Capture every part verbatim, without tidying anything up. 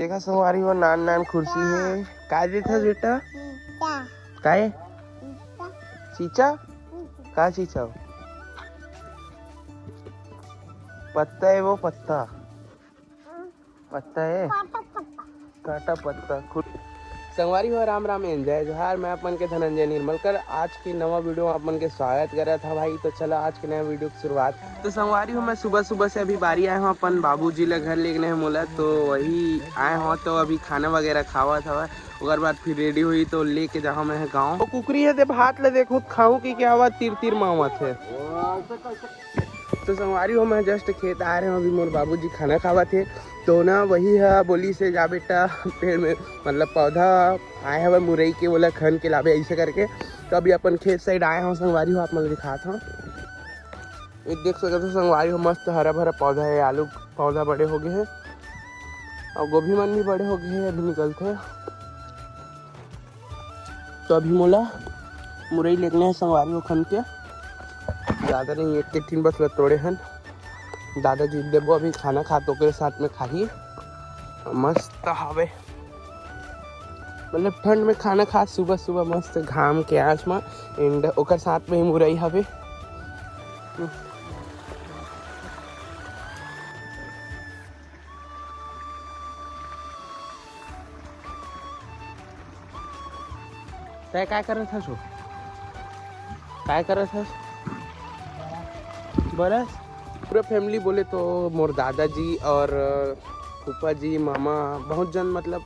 देखा संगवारी हो, नान नान खुर्सी हे। का देथस बेटा? काय? चीचा? का चीचा हो? पत्ता हे वो, पत्ता। पत्ता हे। काटा पत्ता। खुर-, संगवारी हो, राम राम एन जय जोहार। मैं अपन के धनंजय निर्मलकर आज के नवा वीडियो में अपन के स्वागत करत हा भाई। तो चला आज के नया वीडियो की शुरुआत। तो संगवारी हो, मैं सुबह सुबह से अभी बारी आए हूँ अपन बाबूजी ला घर लेगना हे मोला, तो वही आए हूँ। तो अभी खाना वगैरह खावत हवा, ओकर बाद फिर रेडी होई तो लेके जाहूँ मैं गाँव। वो कुकरी हे, दे भात ला देखूँ, खाऊँ कि क्या हुआ, तीर तीर मावत हे। तो संगवारी हो, मैं जस्ट खेत आ रहे हूँ, अभी मोर बाबूजी खाना खावत हे। तो ना वही है बोली से, जा बेटा पेड़ में, मतलब पौधा आए हवे मुरई के, बोला खन के लाबे ऐसे करके। तो अभी अपन खेत साइड आए हूँ संगवारी हो, आप मन ल दिखात हूँ। ये देख सकत हो संगवारी हो, मस्त हरा भरा पौधा है, आलू पौधा बड़े हो गए हैं और गोभी मन भी बड़े हो गए हैं, अभी निकलते हैं। तो अभी मोला मुरई लेगना हे संगवारी हो खन के, ज़्यादा नहीं, एक के ठिन बस ल तोड़े हन। दादाजी ल देबो अभी खाना खात, ओकरे साथ में खाही। मस्त हवे, मतलब ठंड में खाना खात सुबह सुबह मस्त घाम के आँच में, एंड ओकर साथ में ही मुरई हवे। तै काय करत हस हो? काय करत हस? बरस? पूरा फैमिली बोले तो मोर दादाजी और फूफा जी, मामा, बहुत जन, मतलब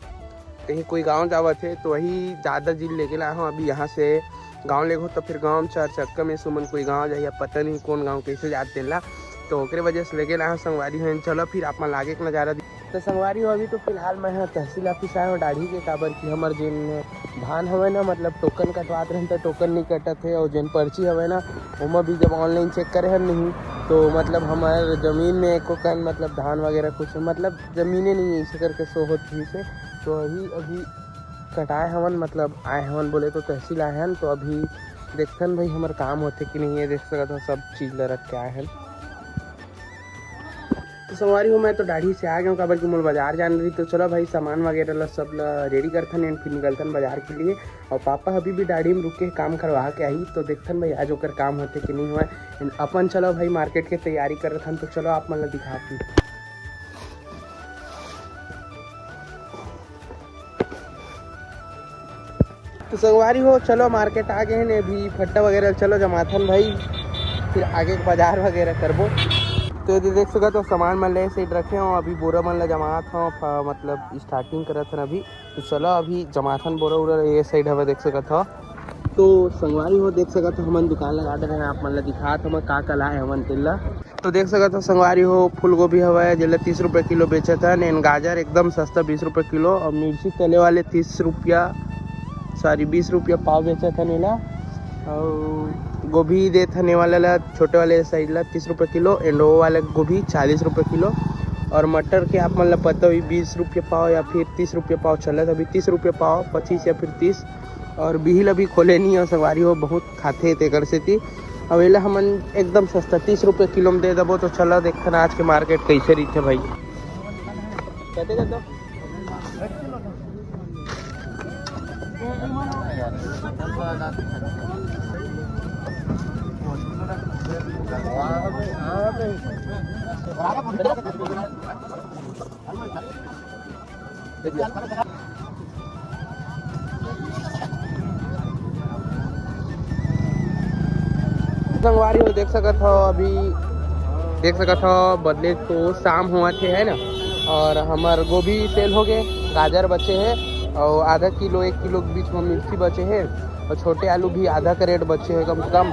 कहीं कोई गांव जावत हे तो वही दादाजी लेके लाए हूँ। अभी यहाँ से गांव लेगो तो फिर गांव में चार चक्का में सुमन कोई गांव जाही, अब पता नहीं कौन गांव कैसे जात तेला, तो ओकरे वजह से लेके लाए हूँ संगवारी हो। चलो फिर आप मन ला आगे के नज़ारा दि-, तो संगवारी हो, अभी तो फिलहाल मैं ह तहसील ऑफिस आए हूँ डाढ़ी के, काबर कि हमर जेन धान हवय ना, मतलब टोकन कटवात रहन त टोकन नहीं कटत हे, और जेन पर्ची हवय ना, ओमा भी जब ऑनलाइन चेक करे हन नहीं, तो मतलब हमारे जमीन में एको कन मतलब धान वगैरह कुछ मतलब जमीने नहीं है, इसी करके शो होत रहिस हे। तो अभी अभी कटाए हवन, मतलब आए हवन बोले तो तहसील आए हन। तो अभी देखथन भाई हमर काम होथे कि नहीं, ये देख सकत हो सब चीज ल रख के आए हन। तो संगवारी हो, मैं तो डाढ़ी से आ गया हूँ, काबर कि मोर बाजार जान रही। तो चलो भाई, सामान वगैरह ला सब ला रेडी करथन एंड फिर निकलथन बाजार के लिए। और पापा अभी भी डाढ़ी में रुक के काम करवा के आही, तो देखथन भाई आज ओकर काम होथे कि नहीं होय। एंड अपन चलो भाई मार्केट के तैयारी करथन, तो चलो आप मन ला दिखाती। तो संगवारी हो, चलो मार्केट आ गए हैं अभी, फट्टा वगैरह चलो जमाथन भाई, फिर आगे के बाजार वगैरह करबो। तो ये देख सकत हो सामान मन ले सेट रखे हो, अभी बोरा मन ला जमात हो, फ-, मतलब स्टार्टिंग करत हन अभी। तो चलो अभी जमाथन बोरा उरा ये साइड हवे देख सकत हो। तो संगवारी हो देख सकत हो हमन दुकान लगा दे रहे हैं, आप मन ला दिखात हन का का लाए हमन तेला। तो देख सकत हो संगवारी हो, फूलगोभी हवय जेला तीस रुपये किलो बेचत हन, एन गाजर एकदम सस्ता बीस रुपये किलो, और मिर्ची तले वाले तीस रुपया, सॉरी बीस रुपया पाव बेचत हन एला। और गोभी देत हन ये वाला ला, छोटे वाले साइज ला तीस रुपये किलो, एंड वो वाला गोभी चालीस रुपये किलो। और मटर के आप मन ला पता होही बीस रुपये पाव या फिर तीस रुपये पाव चलत, अभी तीस रुपये पाव, पच्चीस या फिर तीस। और बिहिल अभी खोले नहीं है संगवारी हो, बहुत खाथे तेकर सेती। अब एला हमन एकदम सस्ता तीस रुपये किलो में दे देबो। तो चला देखथन आज के मार्केट कैसे रहिथे भाई। कते दे दो? संगवारी हो देख सकत हो, अभी देख सकत हो बदले तो शाम होवत हे, है ना। और हमर गोभी सेल हो गए, गाजर बचे हे और आधा किलो एक किलो के बीच में मिर्ची बचे हे और छोटे आलू भी आधा कैरेट बचे हे कम से कम।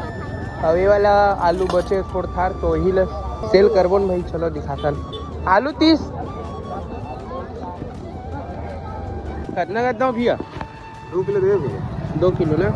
और ये वाला आलू बचे थोड़ थार, तो यही ला सेल करबो न भाई। चलो दिखाथन आलू तीस। कतना कतना हो भैया? दो किलो दे भैया। दो किलो ना?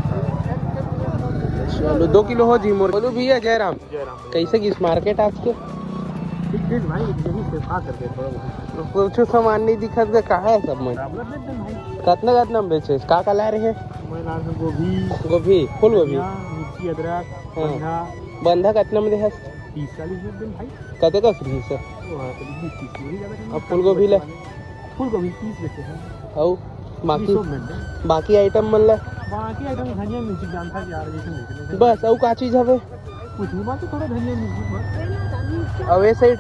चलो, दो किलो हो जी मोर। बोलू भैया, जय राम। जय राम भैया। कैसे गिस मार्केट आज के? ठीक, ठीक भाई, यही से खा करके थोड़ा बहुत। कुछ सामान नहीं दिखत हे, कहाँ है सब मन? बराबर दे दे भाई। कतना कतना में बेचे? का का ला रहे हैं? मैं ला रहा हूँ गोभी। गोभी, फूल गोभी? धनिया, मिर्ची, अदरक, हाँ। बंधा। बंधा कतना में देहस? तीस चालीस में दे भाई। कते का फ्री सर? वो हाँ, तो बीस तीस वही ज़्यादा कम। अब फूल गोभी ला? फूलगोभी तीस बेचे हैं। अउ बाकी तीसों में दे। बाकी आइटम मन ला? बाकी आइटम धनिया मिर्ची जानता कि यार, जैसे नहीं चलेगा। बस अउ का चीज हवे? कुछ नहीं, बात तो थोड़ा धनिया मिर्ची बस। अउ ये साइड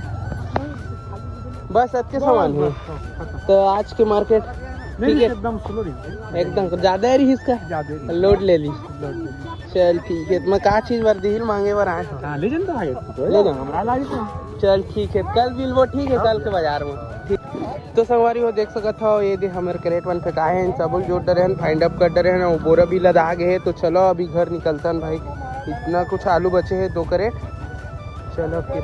बस अतके सामान हे। बस, खत्म। तो आज के मार्केट नहीं, ठीक नहीं, है। एकदम स्लो रही है। एकदम ज्यादा ही इसका ज्यादा ही। लोड ले ली। लोड ले ली। चल ठीक है, मैं का चीज बर दिहिल मांगे बर आए हो? हाँ, ले जान तो है। ले ना। हमारा लागी तो। चल ठीक है, कल मिलबो, ठीक है, कल के बाजार में। ठीक। तो संगवारी हो, देख सकत हो, ये दे हमर कैरेट मन फेंकाए हैं, सब जोड़ डरे हैं, फाइंड अप कर डरे हैं, वो बोरा भी लदा गए हैं। तो चलो अभी घर निकलतन भाई, इतना कुछ आलू बचे हैं, दो कैरेट। चलो फिर।